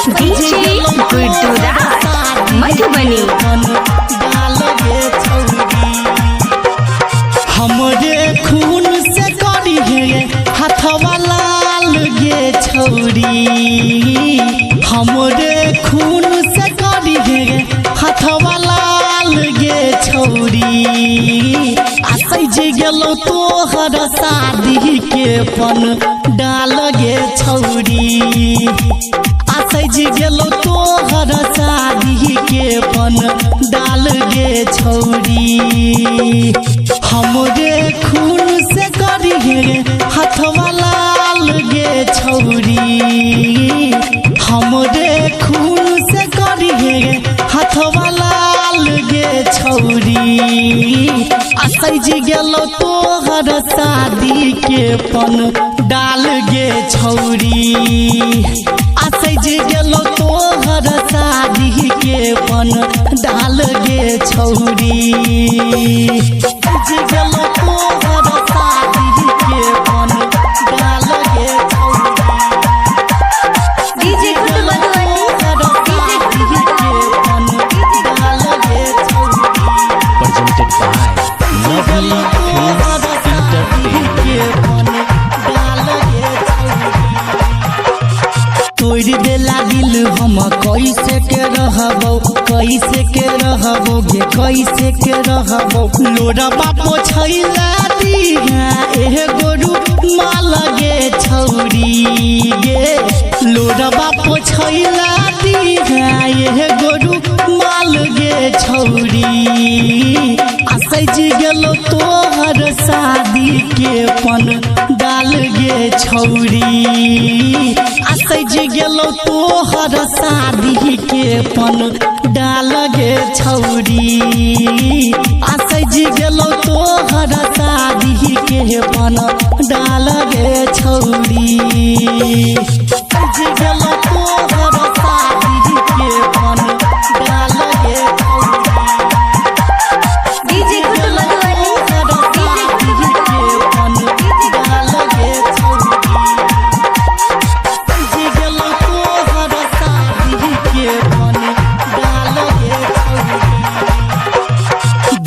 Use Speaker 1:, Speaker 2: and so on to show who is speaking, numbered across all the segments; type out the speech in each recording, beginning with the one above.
Speaker 1: DJ Guddu राज मधुबनी।
Speaker 2: हमरे खून से करी है हथवा लाल गे छौरी, हमरे खून से करी है हथवा लाल गे छौरी। आ सज गेलो तोहर शादी के पन डाल गे छौरी, आ सज गेलो तोहर शादी के पन डाल गे छौरी। हमरे खून से करी हे हथवा लाल गे छौरी, हमरे खून से करी हे हथवा लाल गे छौरी। आ सज गेलो तोहर शादी के पन डाल गे छौरी, आ सज गेलो तोहर शादी के पन डाल गे छौरी। सज गेलो तोहर शादी के पन डाल गे छौरी।
Speaker 1: DJ Guddu Madhubani.
Speaker 3: Presented by Lovely Films Entertainment.
Speaker 2: तोड़ देला दिल हम कैसे के रहबो, कैसे के रहबो गे, कैसे के रहबो। लोरा बापो छैला दिहा एह गोरु माल गे छौरी गे, लोरा बापो छैला दिहा एह गोरु माल गे छौरी। आ सज गेलो तोहर शादी के पन डाल गे छौरी, आ सज गेलो तोहर शादी के पन डाल गे छौरी। आ सज गेलो तोहर शादी के पन डाल गे छौरी। सज गेलो तोहर शादी के पन डाल गे छौरी।
Speaker 1: डीजे गुड्डू मधुबनी।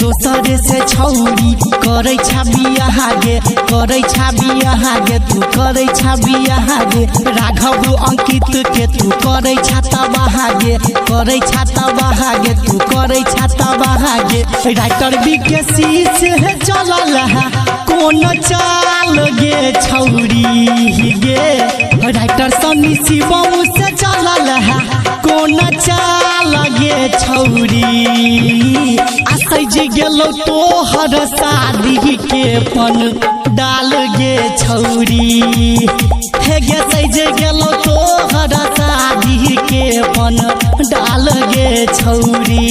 Speaker 2: दोसरे से छौरी करै छा बियाह गे, करै छा बियाह गे, तू करै छा बियाह गे। राघव अंकित के तू करै छा तबाह गे, करै छा तबाह गे, तू करै छा तबाह गे। राइटर बी के सी से चलल है कोन चाल गे छौरी गे, राइटर सनी शिवम से चलल है कोन चाल गे छौरी। आ सज गेलो तोहर शादी के पन डाल गे छौरी, हे गे सज गेलो तोहर शादी के पन डाल गे छौरी।